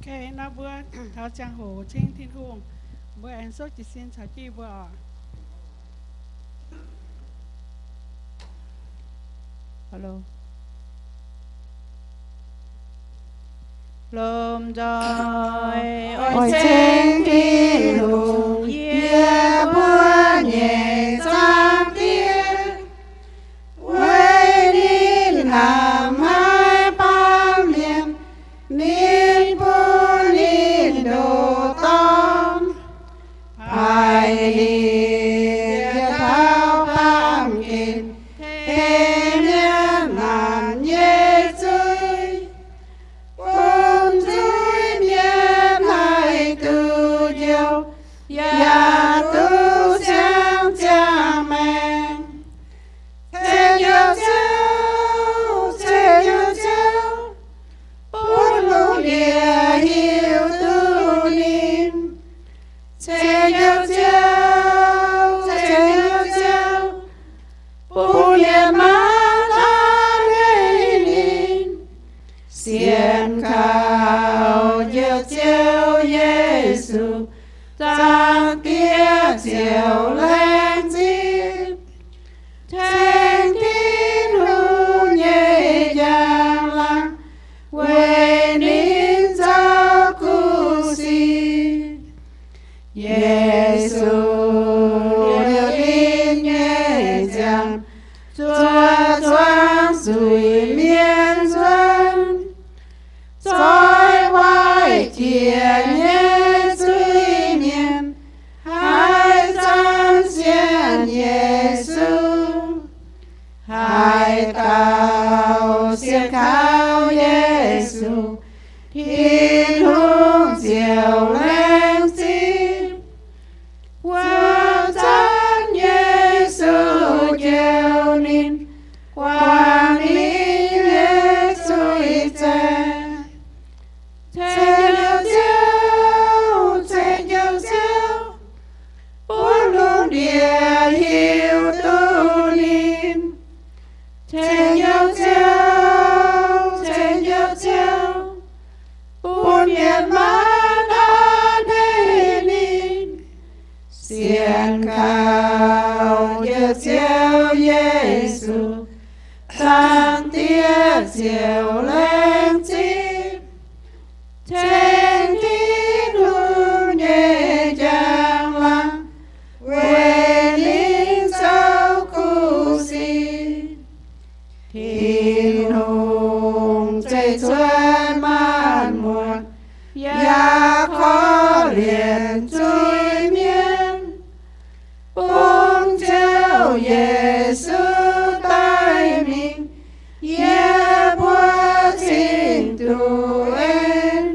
Nor mbuo taux ziangh hoc ceng Tin-Hungh, mbuo aengx souv jiez sin caux jienv yie mbuo oc. Lomh nzoih oix ceng Tin-Hungh, yie mbuo nyei Zaangc Diex, weic ninh hnamv haic baamh mienh, ninh bun ninh ndoh dorn, haiz ninh yietc dauh baamh gen, tengx mienh maanc nyei zuiz, bun zuiz-mienh haih duqv njoux, yaac duqv siang ziangh maengc. Ceng Ziouv, ceng Ziouv, bun lungh ndiev hiuv duqv ninh. Ceng Ziouv, ceng Ziouv, bun mienh maanc hnamv haic ninh. Sienx kaux Njoux Ziouv Yesu, Zaangc Diex ziouc laengz zingh, ceng Tin-Hungh nyei njang-laangc, weic ninh zoux kuv sic. Yesu liouc ninh nyei nziaamv, zuov zuangx zuiz-mienh nzuonx, zoix waaic jiex nyei zuiz-mienh, haih zanc sienx Yesu. Haaix dauh sienx kaux Yesu, Tin-Hungh ziouc laengz zingh. Wuov zanc Yesu njoux ninh, guangc ninh nyei zuiz zaeqv. Ceng Ziouv, ceng Ziouv, bun lungh ndiev hiuv duqv ninh. Ceng Ziouv, ceng Ziouv, bun mienh maanc hnamv haic ninh. Sienx kaux Njoux Ziouv Yesu, Zaangc Diex ziouc laengz zingh, ceng Tin-Hungh nyei njang-laangc, weic ninh zoux kuv sic. Tin-Hungh zeiv cuotv maanc muotc, yaac korv-lienh zuiz-mienh, bun Ziouv Yesu daaih mingh, yie mbuo cingx duqv en.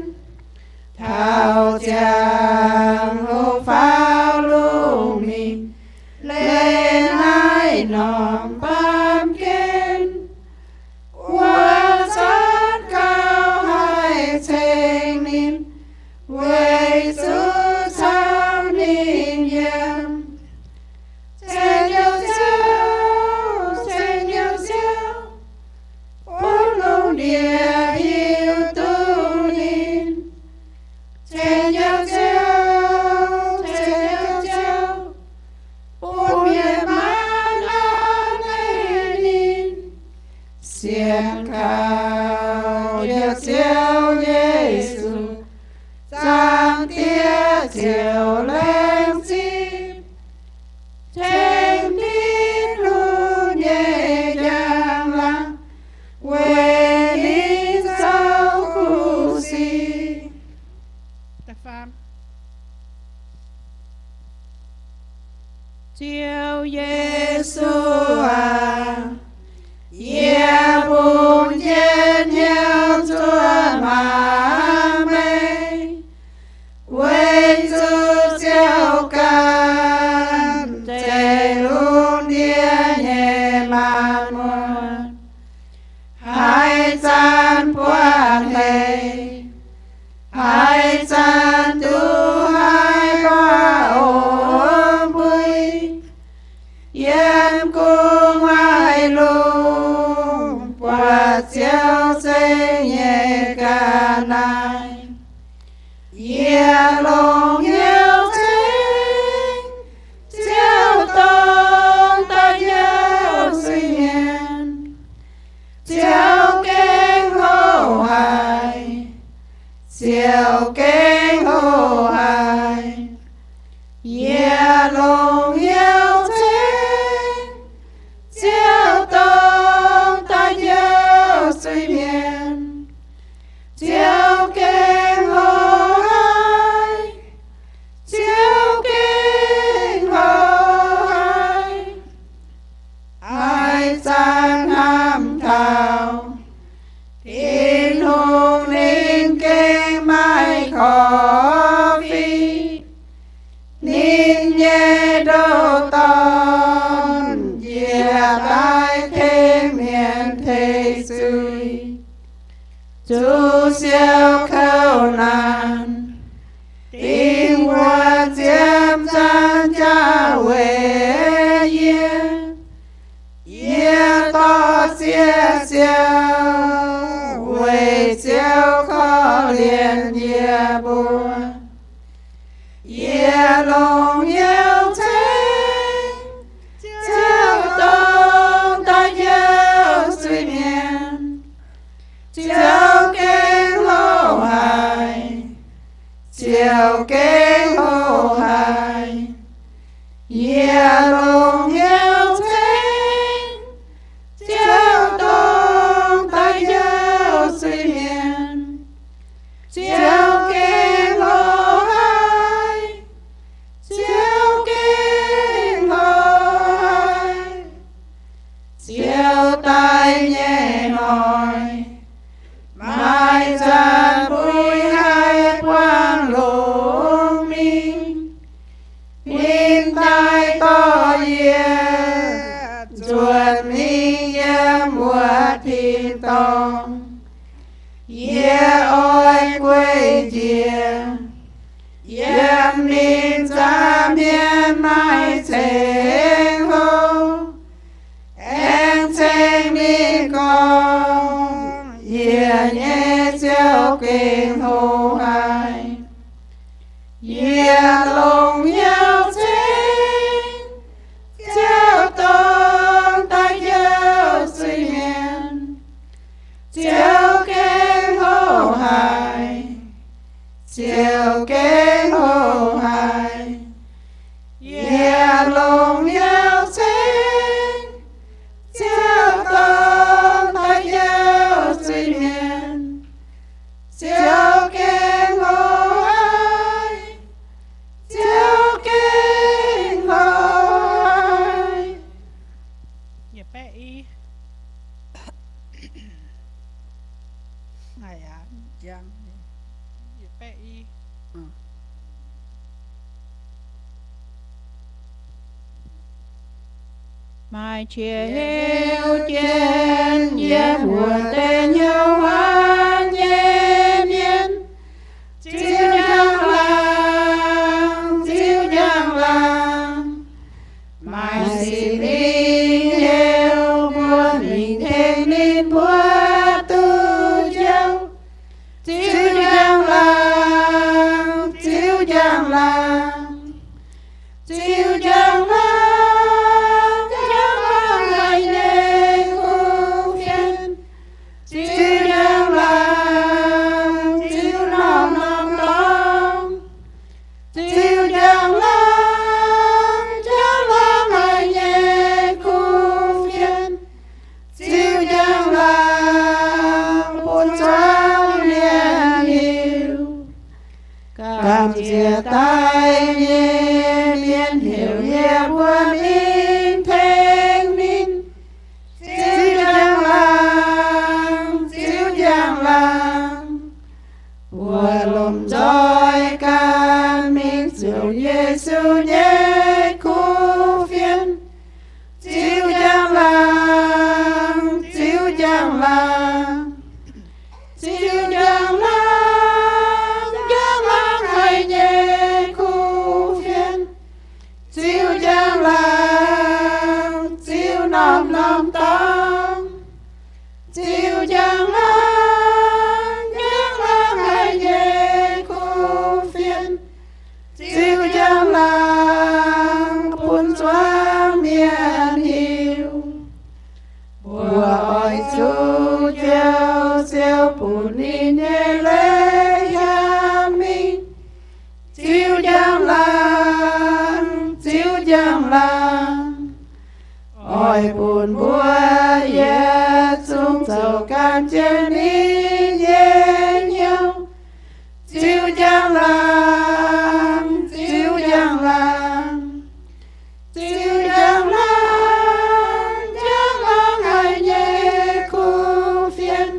Taux ziangh hoc faaux lungh mingh, leih naaiv norm baamh gen, wuov zanc gauh haih ceng ninh, weic zuqc caux ninh yiem. Ceng Ziouv, ceng Ziouv, bun lungh ndiev hiuv duqv ninh. Ceng Ziouv, ceng Ziouv, bun mienh maanc hnamv haic ninh. Sienx kaux Njoux Ziouv Yesu, Zaangc Diex ziouc laengz zingh, ceng Tin-Hungh nyei njang-laangc, weic ninh zoux kuv sic. Ziouv Yesu aac, yie bungx jienv hnyouv zuov maac meih, weic zuqc Ziouv ganh zeiv lungh ndiev nyei maanc muotc. Haaix zanc buatc hleix, haaix zanc duqv haiz buatc ong mbui, yiem gu'nguaaic lungh buatc Ziouv zengc nyei ga'naaiv. Yietc longc hnyouv ceng, Ziouv dongh daaih youh zuiz-mienh. Ziouv gengh hoh haic, Ziouv gengh hoh haic. Yietc longc hnyouv ceng, Ziouv dongh daaih youh zuiz-mienh. Ziouv gengh hoh haic, Ziouv gengh hoh haic. Haaix zanc hnamv taux Tin-Hungh, ninh gengh maaih korv-fiqv. Ninh nyei ndoh dorn yaac daaih tengx mienh teix zuiz. Zuqc siou kouv naanc, dingc wuov ziepc zanc jaax weic yie. Yie dorh ziec siou weic Ziouv korv-lienh yie mbuo. Yie longc hnyouv ceng, Ziouv dongh daaih youh zuiz-mienh. Ziouv gengh hoh haic, Ziouv gengh hoh haic. Yie longc hnyouv ceng, Ziouv dongh daaih youh zuiz-mienh. Ziouv gengh hoh haic, Ziouv gengh hoh haic. Ziouv daaih nyei hnoi, maaih zanc mbuo haih buangh longx mingh. Ninh daaih dorh yie nzuonx mingh yiem wuov tin-dorngh. Yie oix gueic njiec yiem ninh nza'hmien maaih ceng-hlo, aengx ceng ninh gorngv, Yie nyei Ziouv gengh hoh haic. Yie longc hnyouv ceng, Ziouv dongh daaih youh zuiz-mienh. Ziouv gengh hoh haic, Ziouv gengh hoh haic. Yie longc hnyouv ceng, Ziouv dongh daaih youh zuiz-mienh. Ziouv gengh hoh haic, Ziouv gengh hoh haic. Yietc baeqv i. Aa, yietc baeqv i. Maaih qiex heuc jienv yiem wuov deix hnyouv haaix nyei mienh, Ziouv njang-laangc, Ziouv njang-laangc. Maaih Singx Lingh heuc mbuo mingh tengx ninh mbuo duqv njoux. Ziouv njang-laangc, Ziouv njang-laangc, Ziouv njang-laangc, njang-laangc haic nyei kuv fienx. Ziouv njang-laangc, Ziouv norm-norm dorngx. Ziouv njang-laangc, njang-laangc haic nyei kuv fienx. Ziouv njang-laangc, bun zuangx mienh hiuv. Gamh nziex daaih nyei mienh heuc yie mbuo mingh tengx ninh. Ziouv njang-laangc, Ziouv njang-laangc, mbuo lomh nzoih ganh mingh ziouc Yesu nyei kuv fienx. Ziouv njang-laangc, Ziouv njang-laangc, Ziouv njang-laangc, njang-laangc haic nyei kuv fienx. Ziouv njang-laangc, Ziouv norm-norm dorngx. Ziouv njang-laangc, njang-laangc haic nyei kuv fienx. bun mbuo yietc zungv zoux gan jienv ninh nyei hnyouv. Ziux njang-laangc, ziux njang-laangc, ziux njang-laangc, njang-laangc haic nyei kuv fienx.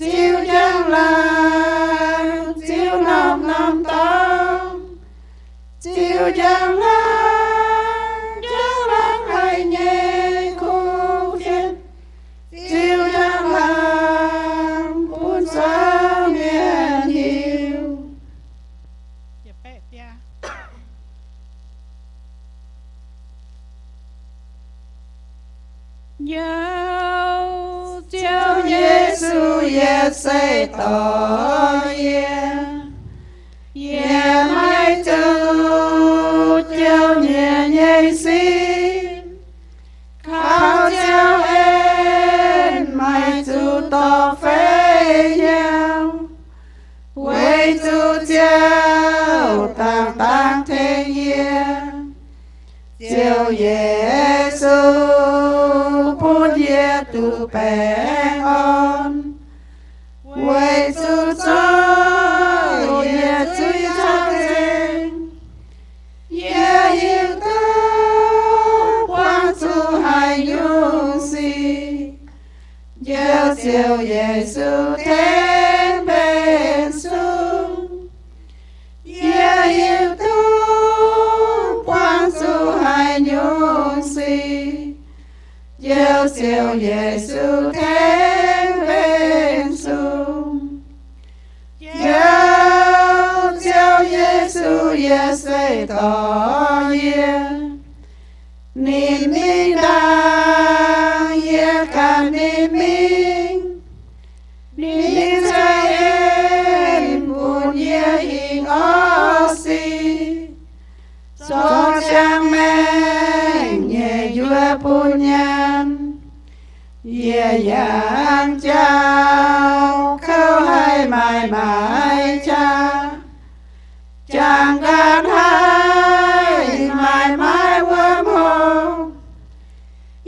Ziux njang-laangc, ziux norm-norm dorngx. Ziux njang-laangc, njang-laangc haic nyei kuv fienx. Ziux njang-laangc bun zuangx mienh hiuv. Nyauv, Ziouv Yesu yie se dorh yie, yie maiv zuqc jouh nyienh nyei sin. Kaux Ziouv en maiv zuqc dorh fei hnyouv, weic zuqc Ziouv dangh dangh tengx yie. Ziouv Yesu bun yie duqv baengh orn, weic zuqc zoux yie zuiz caux nzengc. Yie hiuv duqv buangh zuqc haaix nyungc sic, Njoux Ziouv Yesu tengx mbenc sung. Yie hiuv duqv buangh zuqc haaix nyungc sic, Njoux Ziouv Yesu tengx mbenc sung. Njoux Ziouv Yesu yie se dorh yie. Ninh mingh ndaangc yie ganh ninh mingh. Ninh ceix en bun yie hingh orqv sic, zorc ziangh maengc nyei njuov bun nyaanh. Yie yangh jauv kouv haic, maaih maaih qaqv, jangx ga'naaiv maaih maaih wuom hopv.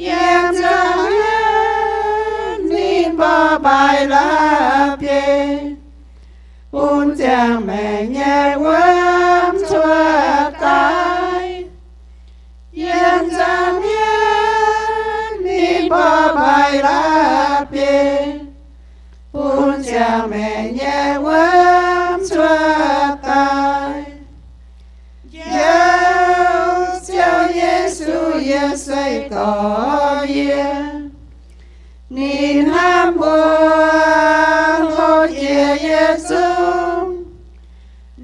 Yiem ziangh mienv ninh mborqv mbaih la'bieiv, bun ziangh maengc nyei wuom cuotv daaih. Yiem ziangh mienv ninh mborqv mbaih la'bieiv, bun ziangh maengc nyei wuom cuotv daaih. Njoux Ziouv Yesu yie se dorh yie. Ninh hnamv mbuo, hlo jiex yie zungv.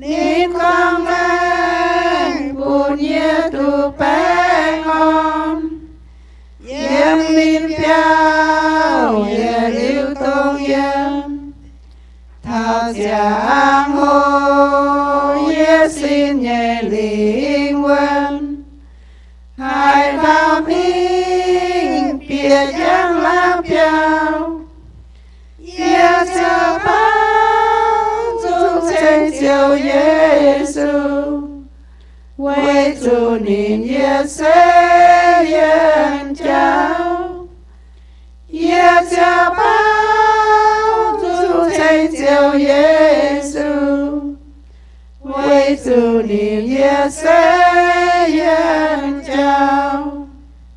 Ninh gorngv maengc bun yie duqv baengh orn. Yiem ninh biauv yie liuz dongh yiem. Taux ziangh hoc yie sin nyei lingh wuonh haih taux mingh bieqc njang-laangc biauv. Yie ziouc baaux nzung ceng Ziouv Yesu, weic zuqc ninh yie se yienh jauv. Yie ziouc baaux nzung ceng Ziouv Yesu, weic zuqc ninh yie se yienh jauv.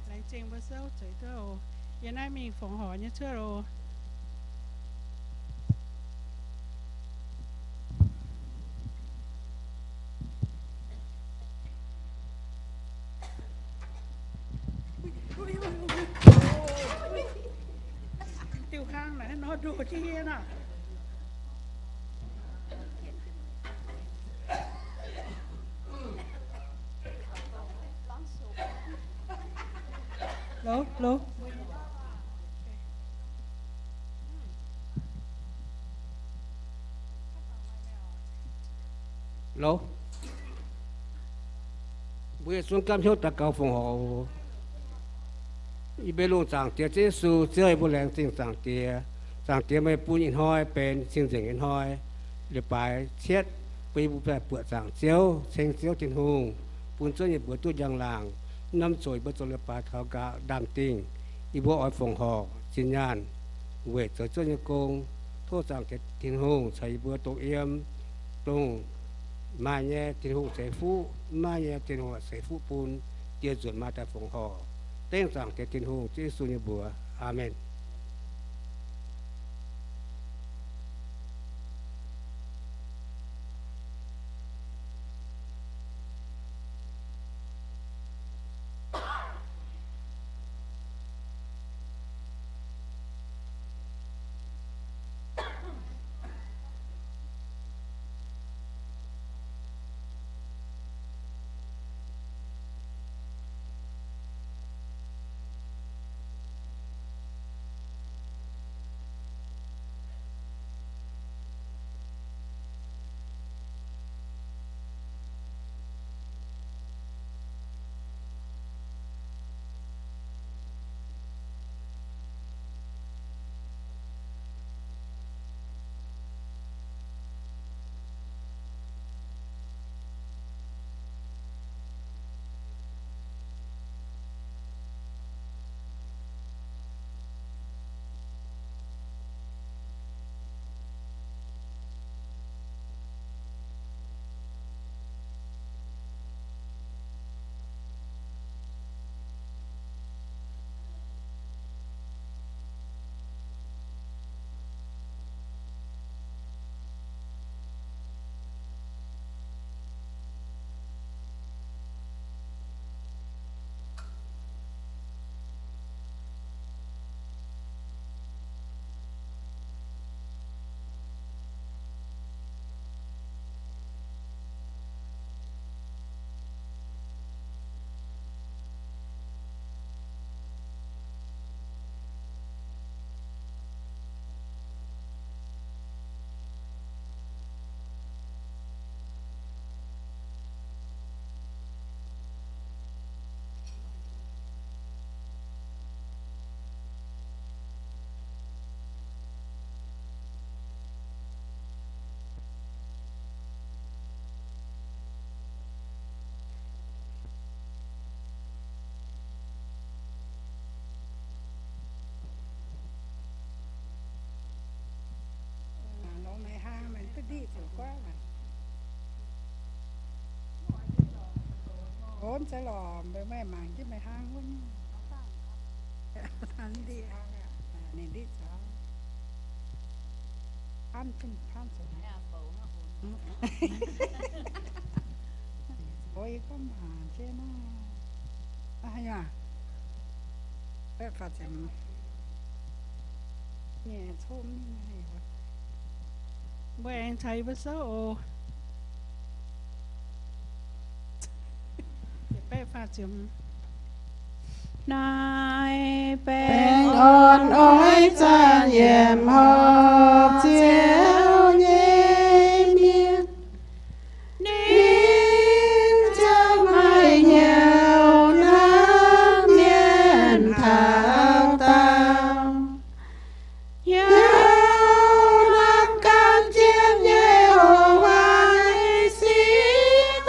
Laengz zingh mbuo souv zueiz duqv oc. Yie naaiv mingh fongc horc nyei cuotv oc. Diuh kang naaiv nor ndoh jienv yie nor. Lo, lo. Lo. Mbuo yietc zungv gapv hnyouv daux gaux fongc horc oc. Yie mbuo longc Zaangc Diex Ziouv Yesu, Ziouv, yie mbuo laengz zingh Zaangc Diex. Zaangc Diex, meih bun ih hnoi benx cing-nzengc nyei hnoi, leiz-baaix cietv, bun yie mbuo daaih buoqc zaangc Ziouv, ceng Ziouv Tin-Hungh, bun Ziouv nyei mbuox duqv njang-laangc. norm zoqc yie mbuo zoux leiz-baaix taux nqa'haav ndaam-dingh, yie mbuo oix fongc horc zinh nyaanh weic zoux zuov nyei gong. Tov Zaangc Diex Tin-Hungh caux yie mbuo dongh yiem, dongh maaih nyei Tin-Hungh ceix fuqv, mv maaih nyei Tin-Hungh ceix fuqv bun, dieh nzunc maaih daaih fongc horc. Dengv Zaangc Diex Tin-Hungh Ziouv Yesu nyei mbuox. Aamen. Ov, zeiz lorqc, meih mangc jienv meih hnangv wuov. Ninh ndiev caux an jienv paanv zuqc. Ov, yie gorngv mangc jienv naaiv. Aa, yaac baeqv faah ziepc, nyei cong mingh. Mbuo aengx caux yie mbuo souv oc. Baeqv faah ziepc. Naaiv baengh orn oix zaah yiemc horpc Ziouv nyei mienh. Ninh ziouc maiv hnyouv naaiv mienh taux daauh. Yiem naaiv gan jienv Yehowa nyei sieqv,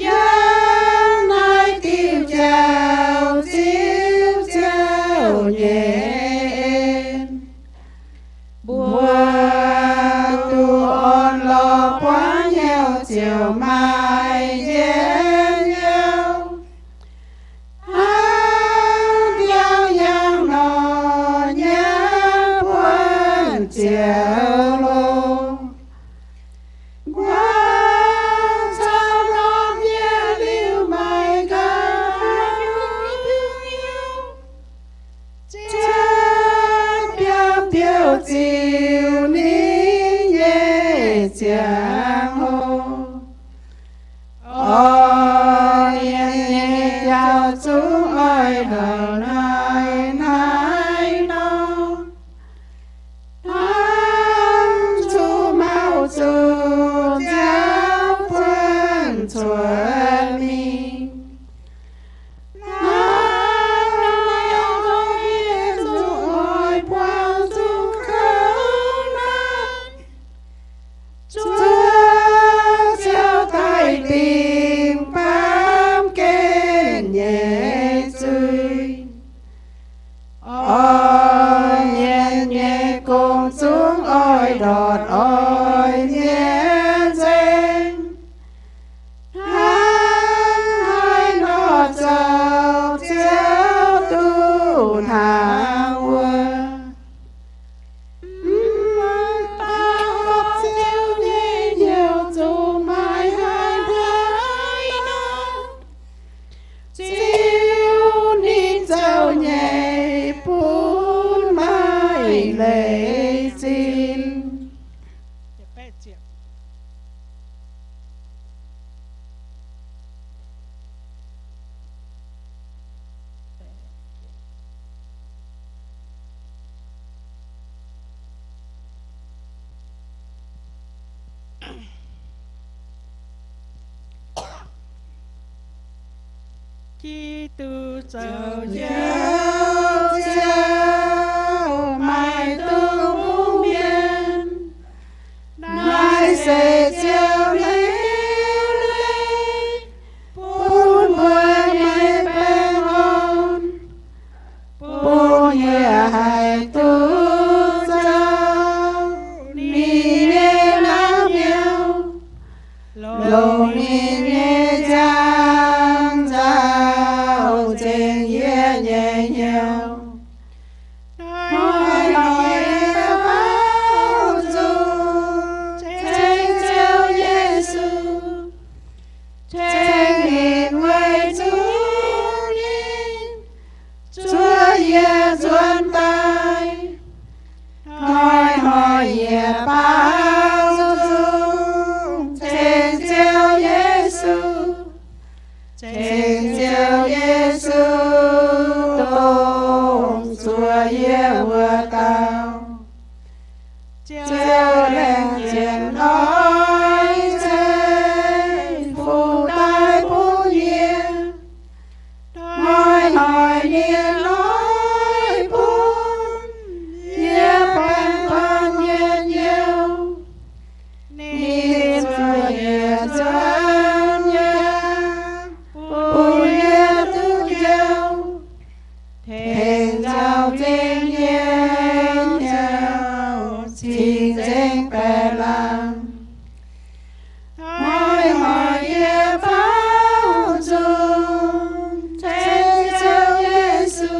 yiem naaiv diuh jauv Ziouv Ziouv nyei leiz zinh. Giduc zoux Njoux Ziouv maaih duqv bun mienh. Naaiv se Ziouv heuc leiz bun mbuo nyei baengh orn, bun yie haih duqv zoux ninh nyei naamh nyouz, longc ninh nyei njang nzauh zengc yie nyei hnyouv. Hnoi-hnoi yie baaux nzung ceng Ziouv Yesu, ceng ninh weic zuqc ninh zuov yie nzuonx daaih. Hnoi-hnoi yie baaux nzung ceng Ziouv Yesu, ceng Ziouv Yesu, dongh zuov yie wuov dauh. Ziouv laengz jienv hnoi ceng fuqv daaih bun yie. Hnoi-hnoi ninh oix bun yie baengh orn njien-youh. Ninh zuov yie nzuonx yangh, bun yie duqv njouh, tengx nzauh zingh nyei hnyouv cing-nzengc baeqc laangc. Hnoi-hnoi yie baaux nzung ceng Ziouv Yesu,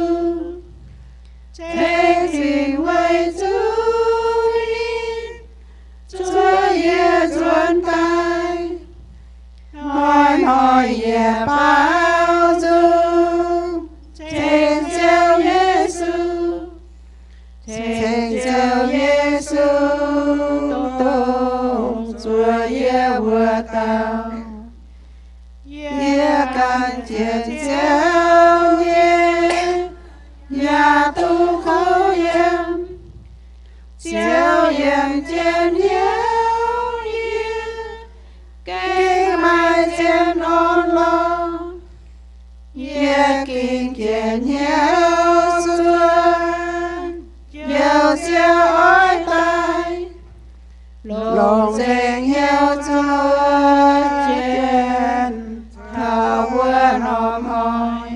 ceng ninh weic zuqc ninh zuov yie nzuonx daaih. Hnoi-hnoi yie baaux nzung ceng Ziouv Yesu, ceng Ziouv Yesu, dongh zuov yie wuov dauh. Yie ganh jienv Ziouv nyei yaac duqv kouv yiem. Ziouv yiem jienv hnyouv yie, gengh maaih zien orn-lorqc. Yie gengh jienv hnyouv zuov, Njoux Ziouv oix daaih, longc nzengc hnyouv zuov jienv taux wuov norm hnoi.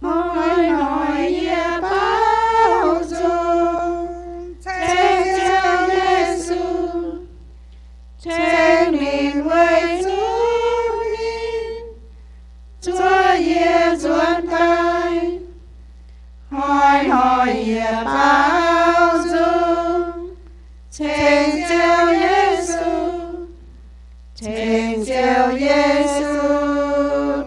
Hnoi-hnoi yie baaux nzung ceng Ziouv Yesu, ceng ninh weic zuqc ninh zuov yie nzuonx daaih. Hnoi-hnoi yie baaux nzung ceng Ziouv Yesu, ceng Ziouv Yesu,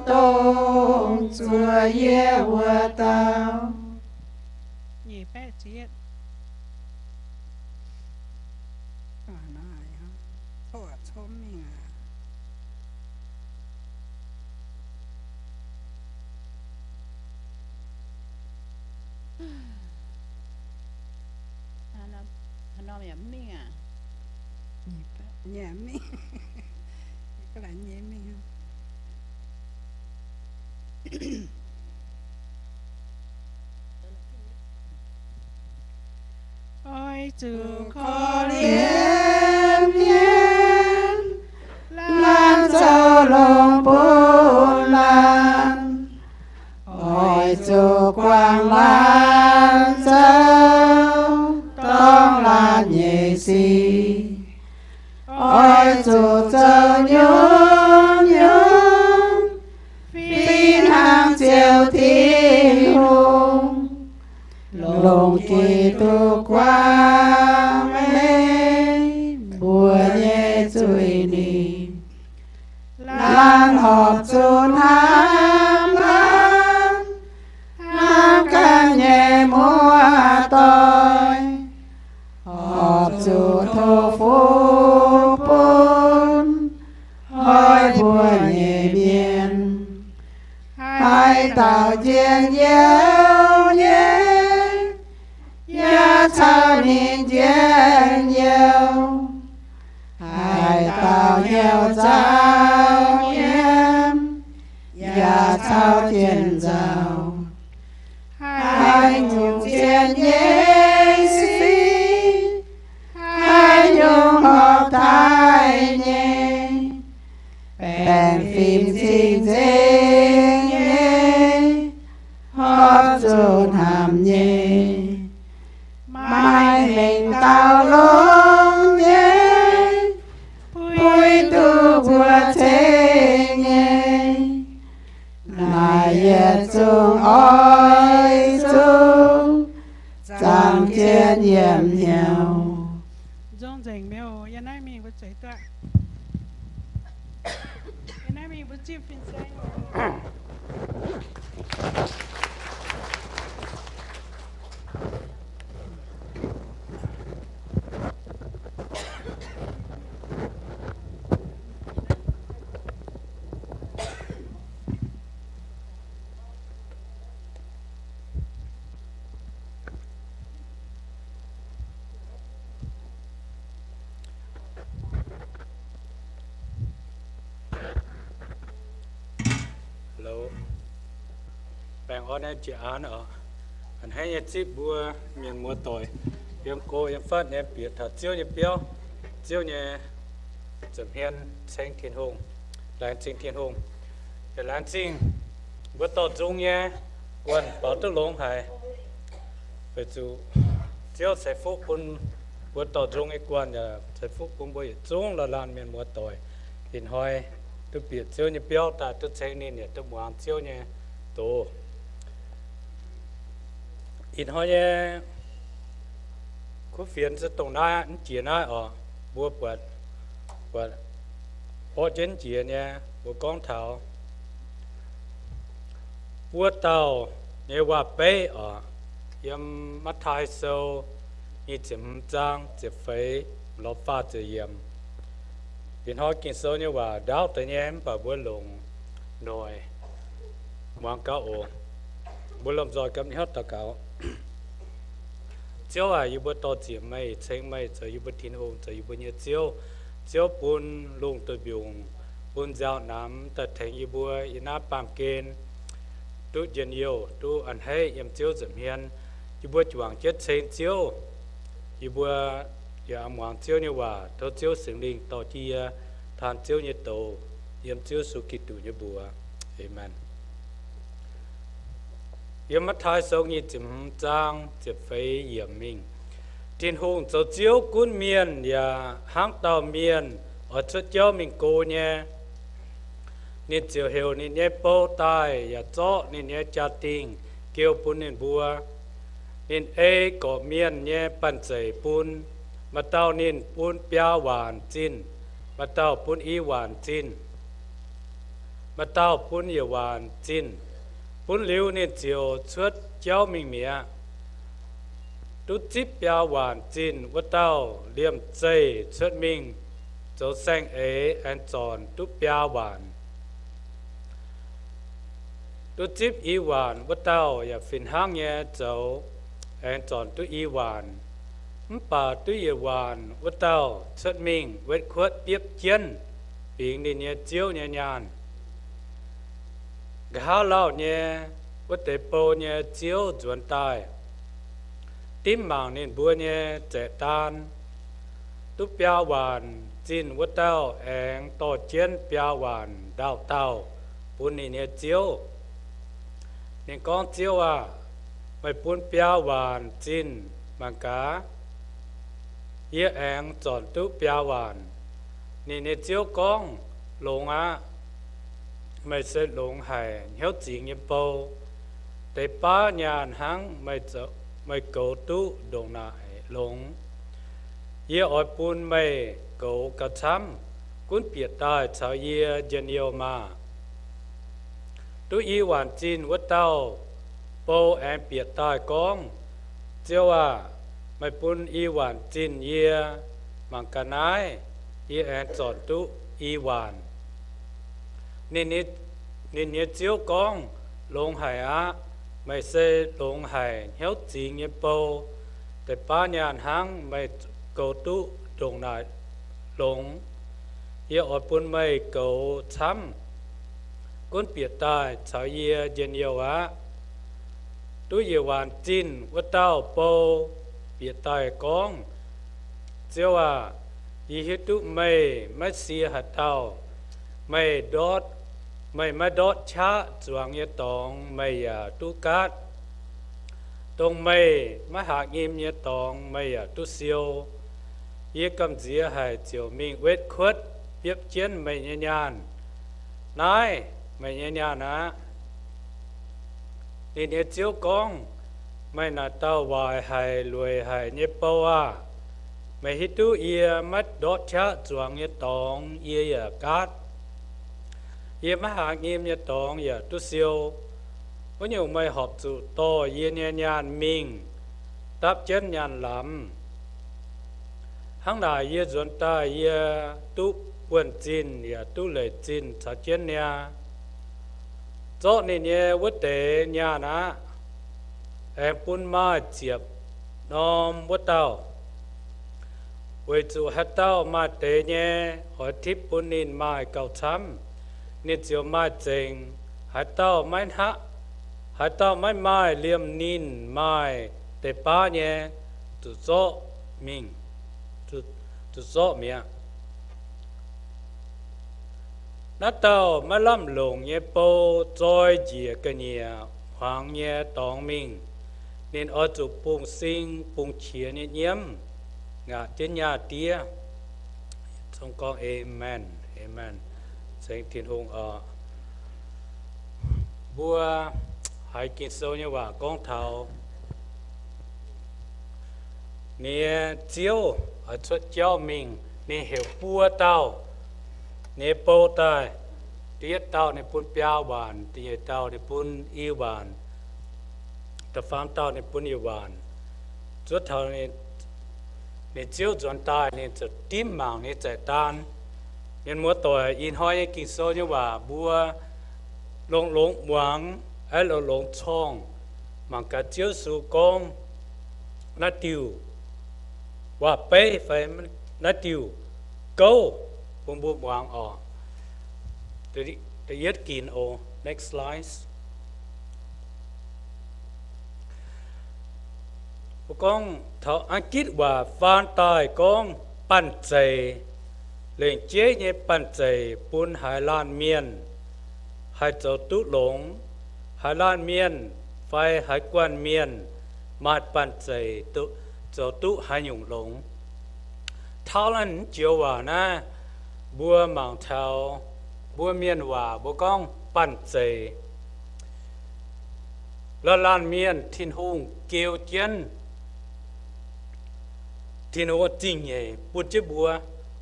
dongh zuov yie wuov dauh. Haaix norm yaac mv mingh aqv? Nyei mingh. Ga'naaiv nyei mingh. Oix zuqc korv-lienh mienh, laanh zoux longx bun laanh. Oix zuqc guangc laanh zoux dorngx laanh nyei sic. Oix zuqc zoux nyungc-nyungc fih hnangv Ziouv Tin-Hungh, longc Giduc guangc meih mbuo nyei zuiz-nipc. Laanh horpc zuqc hnamv laanh, hnamv ganh nyei muoz-doic. jien nzauh. Haaix nyungc zien nyei sic, haaix nyungc horpc taaih nyei, baengh fim cing-nzengc nyei, horpc zuqc hnamv nyei, maaih mengh dauh longx nyei, puix duqv mbuo ceng nyei. Naaiv yietc zungv oix zuqc zaangc jienv yiem hnyouv. Nzong nzengc mi'aqv. Yiem naaiv mingh mbuo zueiz duqv. Yiem naaiv mingh mbuo zipv fin-saeng. Baengh orn nyei jiex aan oc. A'hneiv nyei zipv mbuo mienh muoz-doic yiem go yiem fatv nyei bieqc taux Ziouv nyei biauv, Ziouv nyei nza'hmien ceng Tin-Hungh, laengz zingh Tin-Hungh. Yaac laengz zingh mbuo dorh nzung nyei guanh baaux duqv longx haic. Weic zuqc Ziouv ceix fuqv bun mbuo dorh nzung nyei guanh, yaac ceix fuqv bun mbuo yietc zungv laanh laanh mienh muoz-doic ih hnoi duqv bieqc Ziouv nyei biauv daaih duqv ceng ninh, yaac duqv muangx Ziouv nyei doz. Ih hnoi nyei kuv fienx se dongh naaiv, mv jiex naaiv oc. Mbuo buatc, buatc orqv jienv jiex nyei, mbuo gorngv taux wuov dauh nyei waac-beiv oc. Yiem Matv^taai Sou nyic ziepc hmz zaang ziepc feix lorz faah ziepc yiemc. Ih hnoi Ging-Sou nyei waac ndaauv deix nyei, mv baac mbuo longc noic muangx gauh oc. Mbuo lomh nzoih gapv hnyouv daux gaux. Ziouv aac, yie mbuo dor-ziec meih, ceng meih zoux yie mbuo Tin-Hungh, zoux yie mbuo nyei Ziouv. Ziouv bun lungh duih mbiungc, bun nziaaux namx daaih tengx yie mbuo yiem naaiv baamh gen duqv njien-youh, duqv a'hneiv yiem Ziouv nza'hmien. Yie mbuo juangc jienv ceng Ziouv. Yie mbuo yaac muangx Ziouv nyei waac. Tov Ziouv Singx Lingh dorh jienv yie taan Ziouv nyei doz, yiem Ziouv Yesu Giduc nyei mbuox. Aamen. Yiem Matv^taai Sou nyic ziepc hmz zaang ziepc feix yiemc mingh, Tin-Hungh zoux Ziouv gunv mienh yaac hnangv dauh mienh oix cuotv jauv mingh go nyei. Ninh ziouc heuc ninh nyei bou daaih yaac zorqv ninh nyei jaa-dingh geu bun ninh mbuo. Ninh ei gorqv-mienh nyei banh zeic bun. Maaih dauh ninh bun biaa waanc zinh, maaih dauh bun i waanc zinh, maaih dauh bun yietc waanc zinh. Bun liuz ninh ziouc cuotv jauv mingh mi'aqv. Duqv zipv biaa waanc zinh wuov dauh liemh zeih cuotv mingh zoux saeng-eix aengx zornc duqv biaa waanc. Duqv zipv i waanc wuov dauh yaac fih hnangv nyei zoux aengx zornc duqv i waanc. Mv baac duqv yietc waanc wuov dauh cuotv mingh wetv kuotv biopv jienv bingx ninh nyei ziouv nyei nyaanh. Nqa'haav lauh nyei wuov deix bou nyei ziouv nzuonx daaih, dimv mangc ninh mbuo nyei zaeqv-daan. Duqv biaa waanc zinh wuov dauh aengx dorh jienv biaa waanc ndaauh dauh bun ninh nyei ziouv. Ninh gorngv, Ziouv aah! Meih bun biaa waanc zinh mangc gaax, yie aengx zornc duqv biaa waanc. Ninh nyei ziouv gorngv, Longx aqv. Meih se longx haic hnyouv zingx nyei bou. Deix baav nyaanh hnangv meih goux duqv ndongc naaic longx. Yie oix bun meih goux gauh camv, gunv bieqc daaih caux yie njien-youh maah! Duqv i waanc zinh wuov dauh bou aengx bieqc daaih gorngv, Ziouv aah! Meih bun i waanc zinh yie, mangc gaax naaiv, yie aengx zornc duqv i waanc. Ninh nyei ziouv gorngv, Longx haic aqv. Meih se longx haic hnyouv zingx nyei bou. Deix baav nyaanh hnangv meih goux duqv ndongc naaic longx. Yie oix bun meih goux camv, gunv bieqc daaih caux yie njien-youh aqv. Duqv yietc waanc zinh wuov dauh bou bieqc daaih gorngv, Ziouv aah! Yie hiuv duqv meih maiv sie haaix dauh. Meih ndortv, meih maiv ndortv qaqv zuangx nyei dorngx meih yaac duqv gaatv. Dongh meih maiv haaz nyim nyei dorngx meih yaac duqv siou. Yie gamh nziex haic ziouc mingh wetv kuotv biopv jienv meih nyei nyaanh. Naaiv meih nyei nyaanh aqv. Ninh nyei ziouv gorngv, Meih naaic dauh waaic haic lueic haic nyei bou aah! Meih hiuv duqv yie maiv ndortv qaqv zuangx nyei dorngx yie yaac gaatv. Yie maiv haaz nyim nyei dorngx yaac duqv siou. Wuov nyungc meih horpc zuqc dorh yie nyei nyaanh mingh dapv jienv nyaanh lamz. Hnangv naaic yie nzuonx daaih yie duqv buonv-zinh yaac duqv leic zinh caux jienv niaa. Zorqv ninh nyei wuov deix nyaanh aqv, aengx bun maaih ziepc norm wuov dauh. Weic zuqc haaix dauh maaih deix nyei, oix tipv bun ninh maaih gauh camv, ninh ziouc maaih zengc. Haaix dauh maiv hnaqv, haaix dauh maiv maaih liemh ninh maaih deix baav nyei, zuqc zorqv mingh, zuqc zorqv mi'aqv. Naaiv dauh maiv lamh longc nyei bou zoi njiec ga'nyiec hmuangx nyei dorngx mingh. Ninh oix zuqc bungx sing bungx qiex nyei nyiemv ngaatc jienv nyaah diev. Zong gorngv, Aamen, aamen. Ceng Tin-Hungh oc. Mbuo haiz Ging-Sou nyei waac gorngv taux ninh nyei ziouv oix cuotv jauv mingh, ninh heuc buo dauh ninh nyei bou daaih. Da'yietv dauh ninh bun biaa waanc, da'nyeic dauh ninh bun i waanc, da'faam dauh ninh bun yietc waanc. Zuov taux ninh ziouv nzuonx daaih, ninh ziouc dimv mangc ninh za'gengh daan. Mienh muoz-doic, ih hnoi nyei Ging-Sou nyei waac mbuo longx-longx muangx, aeqv, longx-longx corngh. Mangc gaax Ziouv Yesu gorngv naaiv diuh waac-beiv fai naaiv diuh gouv bun mbuo muangx oc. Da'yietv ginc oc. Next slide. Mbuo gorngv taux An^gitv waac faan daaih gorngv banh zeic, lengc jeiv nyei banh zeic bun haaix laanh mienh haih zoux duqv longx. Haaix laanh mienh fai haaix guanh mienh maaih banh zeic zoux duqv haaix nyungc longx. Talent joux waac naaiv, mbuo mangc taux mbuo mienh waac mbuo gorngv banh zeic. Laanh laanh mienh Tin-Hungh geu jienv, Tin-Hungh zingh nyeic bun jienv mbuo.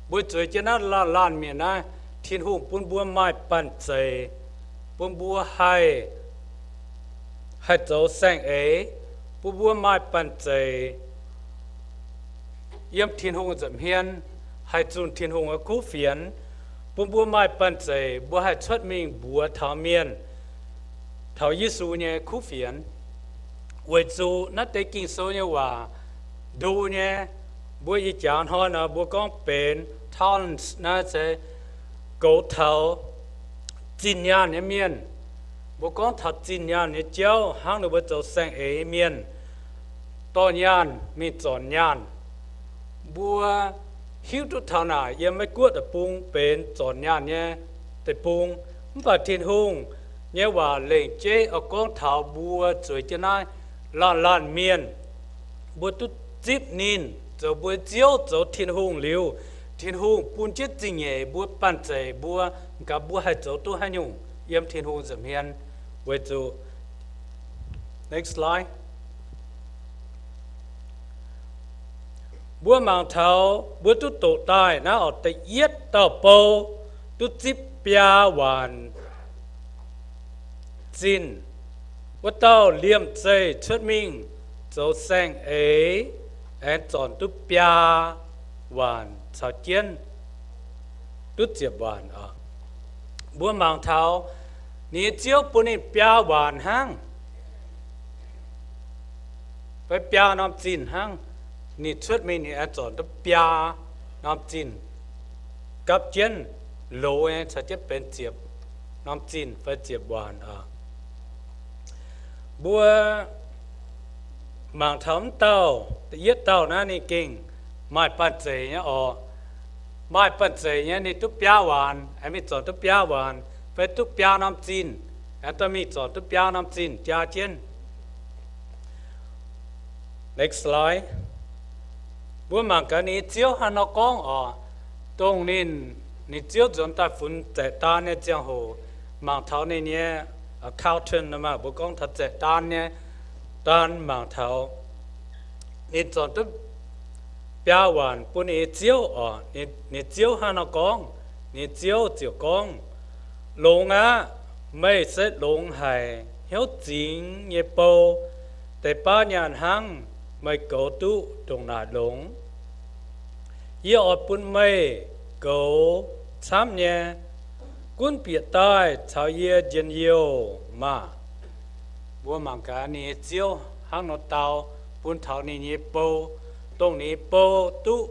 Mbuo zueiz jienv naaiv laanh laanh mienh naaiv, Tin-Hungh bun mbuo maaih banh zeic, bun mbuo haih, haih zoux saeng-eix, bun mbuo maaih banh zeic yiem Tin-Hungh nza'hmien, haih zunh Tin-Hungh nyei kuv fienx, bun mbuo maaih banh zeic mbuo haih cuotv mingh mbuox taux mienh taux Yesu nyei kuv fienx. Weic zuqc naaiv deix Ging-Sou nyei waac ndu nyei, mbuo ih jaax hnoi nor mbuo gorngv benx talents naaiv se goux taux zinh nyaanh nyei mienh. Mbuo gorngv taux zinh nyaanh nyei jauv hnangv ninh mbuo zoux saeng-eix mienh, dorh nyaanh mingh zornc nyaanh. Mbuo hiuv duqv taux naaic yiem Meiv Guoqv deic-bung benx zornc nyaanh nyei deic-bung. Mv baac Tin-Hungh nyei waac lengc jeiv oix gorngv taux mbuo zueiz jienv naaiv laanh laanh mienh, mbuo duqv zipv ninh zoux mbuo Ziouv, zoux Tin-Hungh liuz, Tin-Hungh bun jienv zingh nyeic mbuo banh zeic mbuo, gaax mbuo haih zoux duqv haaix nyungc yiem Tin-Hungh nza'hmien. Weic zuqc, next slide. Mbuo mangc taux mbuo duqv doqc daaih naaiv oc, da'yietv dauh bou duqv zipv biaa waanc zinh. Wuov dauh liemh zeih cuotv mingh zoux saeng-eix, aengx zornc duqv biaa waanc caux jienv duqv ziepc waanc oc. Mbuo mangc taux ninh nyei ziouv bun ninh biaa waanc hnangv, fai biaa norm zinh hnangv. Ninh cuotv mingh ninh aengx zornc duqv biaa norm zinh gapv jienv loz nyei caux jienv benx ziepc norm zinh fai ziepc waanc oc. Mbuo mangc taux m'dauh, yietv dauh naaiv ninh gengh maaih banh zeic nyei oc. Maaih banh zeic nyei, ninh duqv biaa waanc, aengx mingh zornc duqv biaa waanc, fai duqv biaa norm zinh, aengx dorh mingh zornc duqv biaa norm zinh jaa jienv. Next slide. Mbuo mangc gaax ninh nyei ziouv hnangv nor gorngv oc. Dongh ninh, ninh ziouv nzuonx daaih funx zaeqv daan nyei ziangh hoc, mangc taux ninh nyei accountant nor maah, mbuo gorngv taux zaeqv daan nyei, daan mangc taux ninh zornc duqv biaa waanc bun ninh nyei ziouv oc. Ninh, ninh ziouv hnangv nor gorngv, ninh ziouv ziouc gorngv, Longx aqv. Meih se longx haic, hnyouv zingx nyei bou. Deix baav nyaanh hnangv, meih goux duqv ndongc naaic longx. Yie oix bun meih goux camv nyei, gunv bieqc daaih caux yie njien-youh maah! Mbuo mangc gaax ninh nyei ziouv hnangv nor dau bun taux ninh nyei bou, dongh ninh nyei bou duqv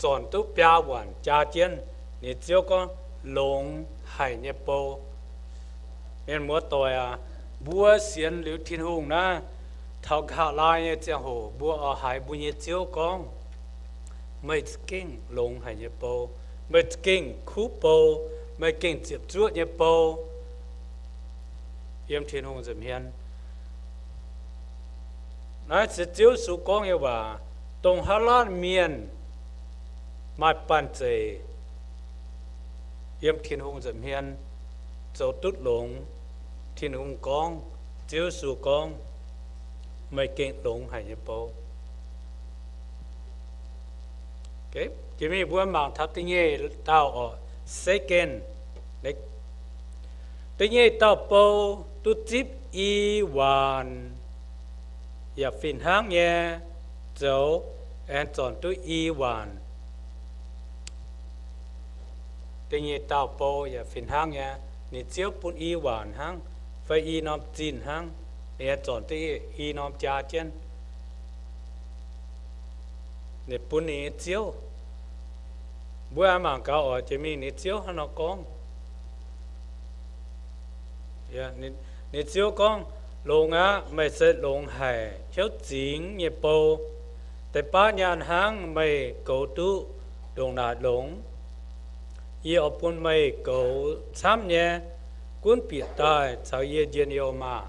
zornc duqv biaa waanc jaa jienv. Ninh ziouv gorngv, Longx haic nyei bou. Mienh muoz-doic aac, mbuo sienx liuz Tin-Hungh naaiv, taux nqa'haav laai nyei ziangh hoc mbuo oix haiz mbuo nyei ziouv gorngv, Meih za'gengh longx haic nyei bou. Meih za'gengh kuv bou. Meih gengh ziepc zuoqv nyei bou. Yiem Tin-Hungh nza'hmien, naaiv se Ziouv Yesu gorngv nyei waac. Dongh haav laanh mienh maaih banh zeic yiem Tin-Hungh nza'hmien zoux duqv longx. Tin-Hungh gorngv, Ziouv Yesu gorngv, Meih gengh longx haic nyei bou. Jiex mingh mbuo mangc taux da'nyeic dauh oc, second. Da'nyeic dauh bou duqv zipv i waanc yaac fih hnangv nyei zoux, aengx zornc duqv i waanc. Da'nyeic dauh bou yaac fih hnangv nyei. Ninh ziouv bun i waanc hnangv, fai i norm zinh hnangv, ninh zornc duqv i norm jaa jienv. Ninh bun ninh nyei ziouv. Mbuo mangc gaax oc, jiex mingh ninh ziouv hnangv nor gorngv. Ninh ziouv gorngv, Longx aqv. Meih se longx haic, hnyouv zingx nyei bou. Deix baav nyaanh hnangv, meih goux duqv ndongc naaic longx. Yie oix bun meih goux camv nyei, gunv bieqc daaih caux yie njien-youh maah!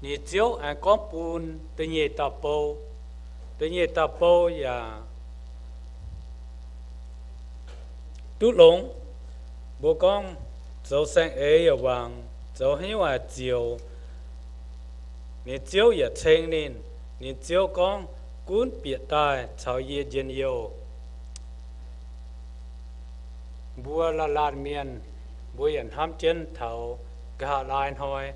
Ninh ziouv aengx gorngv bun da'nyeic dauh bou. Da'nyeic dauh bou yaac duqv longx. Mbuo gorngv zoux saeng-eix yaac wangc, zoux haaix nyungc yaac zioux. Ninh ziouv yaac ceng ninh. Ninh ziouv gorngv, Gunv bieqc daaih caux yie njien-youh. Mbuo laanh laanh mienh, mbuo yaac hnamv jienv taux nqa'haav laai hnoi,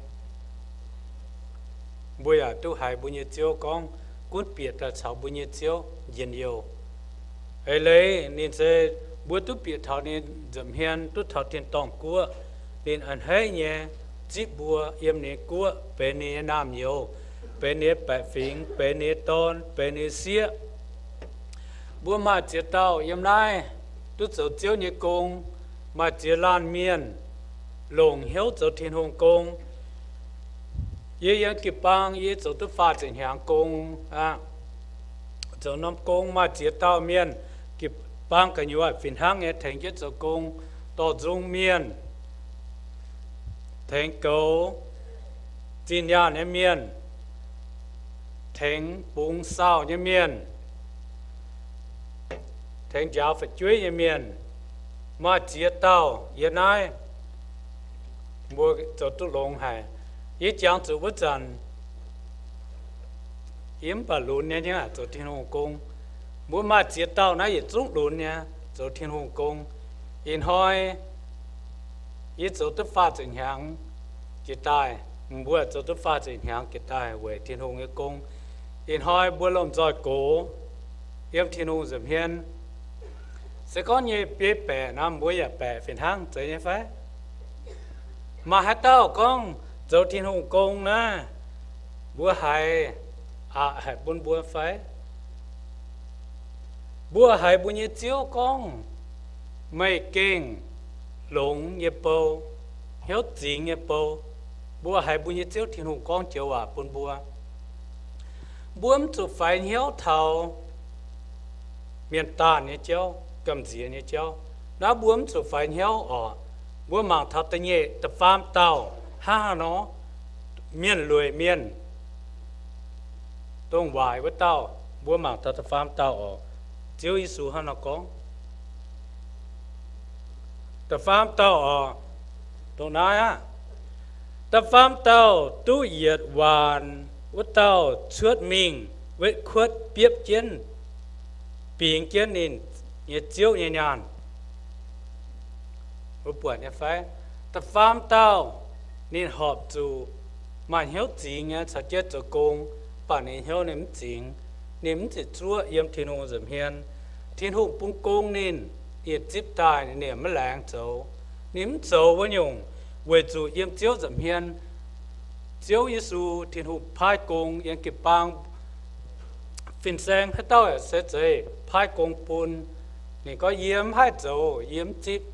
mbuo yaac duqv haiz mbuo nyei ziouv gorngv, Gunv bieqc daaih caux mbuo nyei ziouv njien-youh. Eix leiz ninh se, mbuo duqv bieqc taux ninh nza'hmien, duqv taux tin-dorngh guoqv, ninh a'hneiv nyei zipv mbuo yiem ninh nyei guoqv, benx ninh nyei naamh nyouz, benx ninh nyei baeqc fingx, benx ninh nyei dorn, benx ninh nyei sieqv. Mbuo maaih ziex dauh yiem naaiv duqv zoux Ziouv nyei gong. Maaih ziex laanh mienh longc hnyouv zoux Tin-Hungh gong. Yie yiem jiu-baang yie zoux duqv faah ziepc hnyangx gong aqv. Zoux norm gong maaih ziex dauh mienh, jiu-baang gu'nyuoz fih hnangv nyei tengx jienv zoux gong, dorh nzung mienh, tengx goux zinh nyaanh nyei mienh, tengx bungx sauh nyei mienh, tengx njaaux fu'jueiv nyei mienh. Maaih ziex dauh yiem naaiv, mbuo zoux duqv longx haic. Yie jangx zuqc wuov zanc, yie mv baac lunx nyei hnangv zoux Tin-Hungh gong. Mbuo maaih ziex dauh naaiv yietc zungv lunx nyei zoux Tin-Hungh gong. Ih hnoi yie zoux duqv faah ziepc hnyangx jiex daaih, mbuo zoux duqv faah ziepc hnyangx jiex daaih weic Tin-Hungh nyei gong. Ih hnoi mbuo lomh nzoih gox yiem Tin-Hungh nza'hmien. Se gorngv nyei biei baeqc nor, mbuo yaac baeqc fih hnangv, zeiz nyei fai? Maaih haaix dauh gorngv zoux Tin-Hungh gong naaiv, mbuo haiz aqc haic bun mbuo fai? Mbuo haiz mbuo nyei Ziouv gorngv, Meih gengh longx nyei bou. hnyouv zingx nyei bou. Mbuo haiz mbuo nyei Ziouv Tin-Hungh gorngv joux waac bun mbuo. Mbuo mv zuqc faix hnyouv taux mienh daanh nyei jauv, gamh nziex nyei jauv. Naaiv mbuo mv zuqc faix hnyouv oc. Mbuo mangc taux da'nyeic, da'faam dauh hnangv haaix nor, mienh lueic mienh, dongh waaic wuov dauh. Mbuo mangc taux da'faam dauh oc. Ziouv Yesu hnangv nor gorngv. Da'faam dauh oc, dongh naaiv aqv. Da'faam dauh duqv yietc waanc wuov dauh cuotv mingh wetv kuotv biopv jienv, bingx jienv ninh nyei ziouv nyei nyaanh. Mbuo buatc nyei fai? Da'faam dauh ninh horpc zuqc maaih hnyouv zingx nyei caux jienv zoux gong, mv baac ninh hnyouv ninh mv zingx. Ninh mv ziqc zuoqv yiem Tin-Hungh nza'hmien. Tin-Hungh bun gong ninh, ninh zipv daaih, ninh maiv laengz zoux. Ninh mv zoux wuov nyungc, weic zuqc yiem Ziouv nza'hmien, Ziouv Yesu, Tin-Hungh paaiv gong yiem jiu-baang fin-saeng haaix dauh yaac se zeiz paaiv gong bun. Ninh gorngv, yie mv haih zoux, yie mv zipv.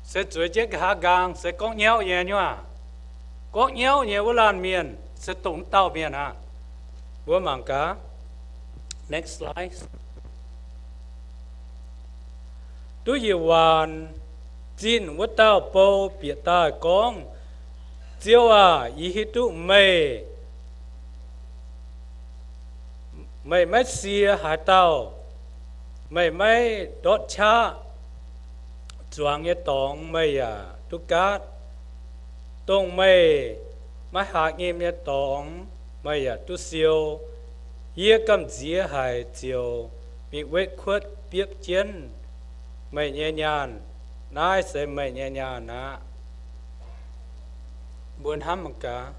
Se zueiz jienv nqa'haav nqaang se gorngv nyauv nyei nyuav. Gorngv nyauv nyei wuov laanh mienh se dongh wuov dauh mienh aqv. Mbuo mangc gaax. Next slide. Duqv yietc waanc zinh wuov dauh bou bieqc daaih gorngv, Ziouv aah! Yie hiuv duqv meih, meih maiv sie haaix dauh, meih maiv ndortv qaqv. Zuangx nyei dorngx meih yaac duqv gaatv, dongh meih maiv haaz nyim nyei dorngx meih yaac duqv siou. Yie gamh nziex haic ziouc mingh wetv kuotv biopv jienv meih nyei nyaanh. Naaiv se meih nyei nyaanh aqv. Mbuo hnamv mangc gaax,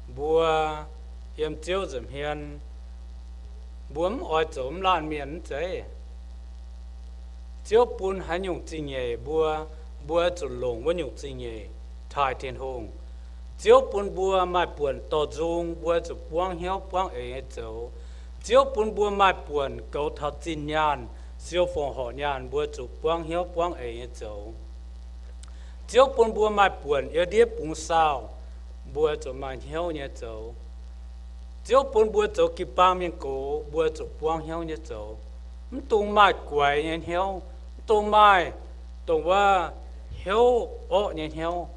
mbuo yiem Ziouv nza'hmien, mbuo mv oix zoux mv laanh mienh mv zeiz. Ziouv bun haaix nyungc zingh nyeic mbuo, mbuo zuqc longc wuov nyungc zingh nyeic taaih Tin-Hungh. Ziouv bun mbuo maaih buonc dorh nzung, mbuo zuqc buangv hnyouv buangv eix nyei zoux. Ziouv bun mbuo maaih buonc goux taux zinh nyaanh, siou fongc horc nyaanh, mbuo zuqc buangv hnyouv buangv eix nyei zoux. Ziouv bun mbuo maaih buonc yiem ndiev bungx saauh, mbuo zuqc maaih hnyouv nyei zoux. Ziouv bun mbuo zoux jiu-baang mienh gox, mbuo zuqc buangv hnyouv nyei zoux. Mv dungx maaih guaix nyei hnyouv, mv dungx maaih dongh wuov hnyouv orqv nyei hnyouv.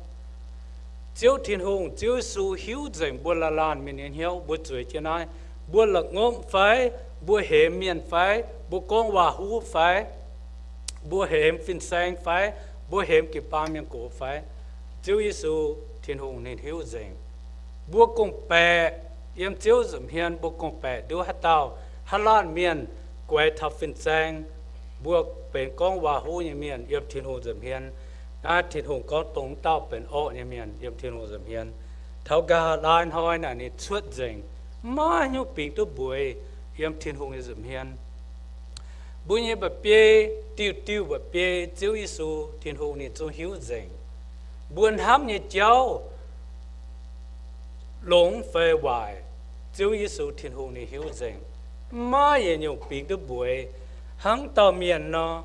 Ziouv Tin-Hungh, Ziouv Yesu hiuv nzengc mbuo laanh laanh mienh nyei hnyouv. Mbuo zueiz jienv naaiv, mbuo la'ngopv fai, mbuo hemx mienh fai, mbuo gorngv waac-huv fai, mbuo hemx fin-saeng fai, mbuo hemx jiu-baang mienh gox fai, Ziouv Yesu Tin-Hungh ninh hiuv nzengc. Mbuo gorngv-baeqc yiem Ziouv nza'hmien, mbuo gorngv-baeqc nduov haaix dauh, haaix laanh mienh guaix taux fin-saeng, mbuo benx gorngv waac-huv nyei mienh yiem Tin-Hungh nza'hmien. Naaiv Tin-Hungh gorngv dongh wuov dauh benx orqv nyei mienh yiem Tin-Hungh nza'hmien. Taux nqa'haav laai hnoi naaic ninh cuotv nzengc, maiv nyungc bingx duqv mbueiz yiem Tin-Hungh nyei nza'hmien. Mbuo nyei mba'biei, diuh diuh mba'biei, Ziouv Yesu Tin-Hungh ninh zungv hiuv nzengc. Mbuo hnamv nyei jauv, longx fai waaic, Ziouv Yesu Tin-Hungh ninh hiuv nzengc. Maiv yietc nyungc bingx duqv mbueiz, hnangv dauh mienh nor,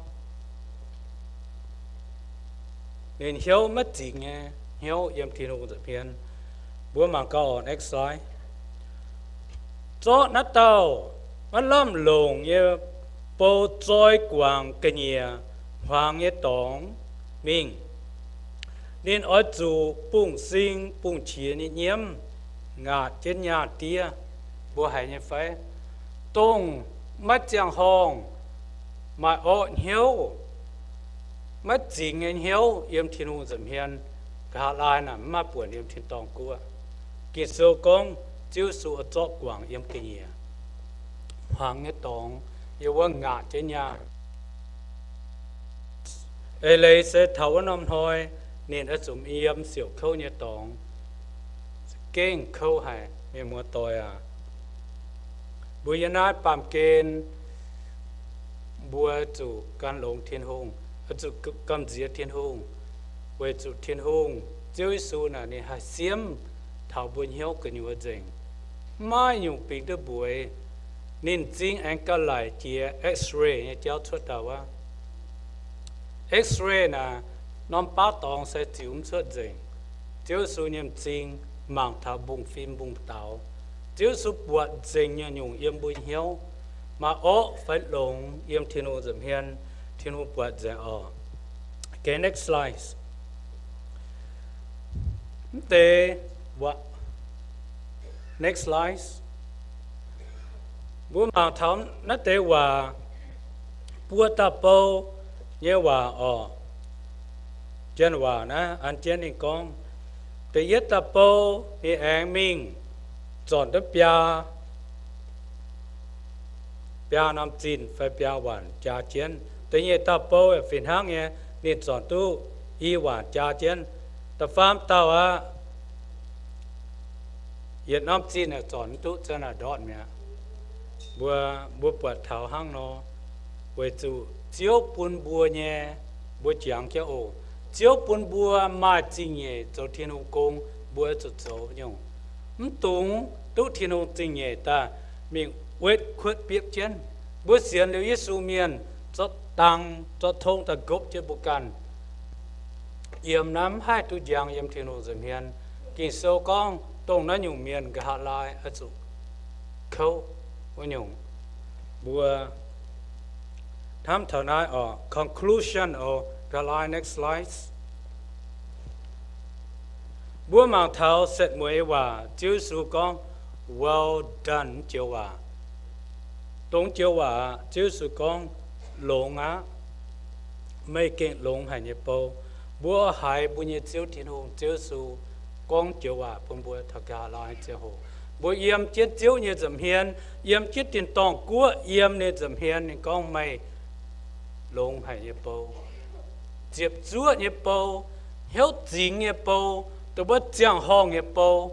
ninh hnyouv maiv zingx nyei hnyouv yiem Tin-Hungh nza'hmien. Mbuo mangc gaax oc, next slide. Zorqv naaiv dauh maiv lamh longc nyei bou zoi guangc ga'nyiec hmuangx nyei dorngx mingh. Ninh oix zuqc bungx-sing bungx-qiex nyei nyiemv ngaatc jienv nyaah diev. Mbuo haiz nyei fai? Dongh maiv ziangh horngh, maaih orqv hnyouv, maiv zingx nyei hnyouv yiem Tin-Hungh nza'hmien, nqa'haav laai naaic mv maaih buonc yiem tin-dorngh guoqv. Ging-Sou gorngv Ziouv Yesu oix zorqv guangc yiem ga'nyiec hmuangx nyei dorngx, yiem wuov ngaatc jienv nyaah. Eix leiz se taux wuov norm hnoi, ninh oix zuqc yiem siouc kouv nyei dorngx. Gengh kouv haic, mienh muoz-doic aac. Mbuo yiem naaiv baamh gen, mbuo zuqc gan longx Tin-Hungh, zuqc gamh nziex Tin-Hungh, weic zuqc Tin-Hungh, Ziouv Yesu naaic ninh haih siemv taux mbuo hnyouv gu'nyuoz nzengc. Maiv nyungc bingx duqv mbueiz. Ninh m'zing aengx gauh laic jiex X-ray nyei jauv cuotv dauh wuov. X-ray naaic, Norm baav dorngx se ziux mv cuotv nzengc. Ziouv Yesu nyei m'zing mangc taux mbungv-fim mbungv-daux. Ziouv Yesu buatc nzengc nyungc-nyungc yiem mbuo hnyouv, maaih orqv fai longx yiem Tin-Hungh nza'hmien, Tin-Hungh buatc nzengc oc. Okay, next slide. Mv deix, next slide. Mbuo mangc taux naaiv deix waac, buo dauh bou nyei waac oc. Janx waac naaiv an jienv ninh gorngv, da'yietv dauh bou ninh aengx mingh zornc duqv biaa, biaa norm zinh fai biaa waanc jaa jienv. Da'nyeic dauh bou yaac fih hnangv nyei, ninh zornc duqv i waanc jaa jienv. Da'faam dauh aqv, yietc norm zinh yaac zornc mv duqv, zanc naaic ndortv mi'aqv. Mbuo, mbuo buatc taux hnangv nor, weic zuqc Ziouv bun mbuo nyei, mbuo jangx jienv oc. Ziouv bun mbuo maaih zingh nyeic zoux Tin-Hungh gong, mbuo zuqc zoux nyungc. Mv dungx duqv Tin-Hungh zingh nyeic daaih mingh wetv kuotv biopv jienv. Mbuo sienx liuz Yesu mienh zorqv dang, zorqv tong daaih nqopv jienv mbuo ganh. Yiem naaiv mv haih duqv njang yiem Tin-Hungh nza'hmien. Ging-Sou gorngv dongh naaiv nyungc mienh nqa'haav laai oix zuqc kouv wuov nyungc. Mbuo hnamv taux naaiv oc, conclusion oc, nqa'haav laai, next slide. Mbuo mangc taux setv mueiz nyei waac, Ziouv Yesu gorngv, well done, joux waac. Dongh joux waac Ziouv Yesu gorngv, longx aqv. Meih gengh longx haic nyei bou. Mbuo haiz mbuo nyei Ziouv Tin-Hungh, Ziouv Yesu gorngv joux waac bun mbuo taux nqa'haav laai ziangh hoc. Mbuo yiem jienv Ziouv nyei nza'hmien, yiem jienv tin-dorngh guoqv, yiem ninh nza'hmien, ninh gorngv, meih longx haic nyei bou, ziepc zuoqv nyei bou, hnyouv zingx nyei bou, dongh wuov ziangh horngh nyei bou.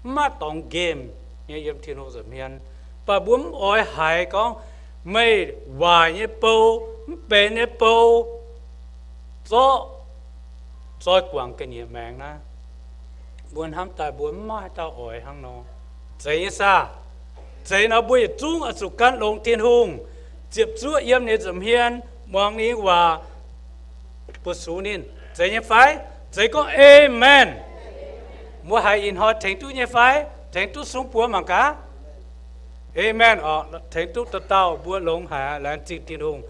Mv maaih dorngx nqemh nyei yiem Tin-Hungh nza'hmien. Mv baac mbuo mv oix haiz gorngv meih waaic nyei bou, mv benx nyei bou, zorqv zoi guangc ga'nyiec maengx naaiv. Mbuo hnamv daaih mbuo mv maaih dauh oix hnangv nor. Zeiz nyei saah? Zeiz nor mbuo yietc zungv oix zuqc gan longx Tin-Hungh, ziepc zuoqv yiem ninh nza'hmien, muangx ninh waac, bun sux ninh. Zeiz nyei fai? Zeiz gorngv Amen. Mbuo haiz ih hnoi tengx duqv nyei fai? Tengx duqv sung buoz mangc gaax. Amen oc. Tengx duqv dauh dauh mbuo longx haic, laengz zingh Tin-Hungh.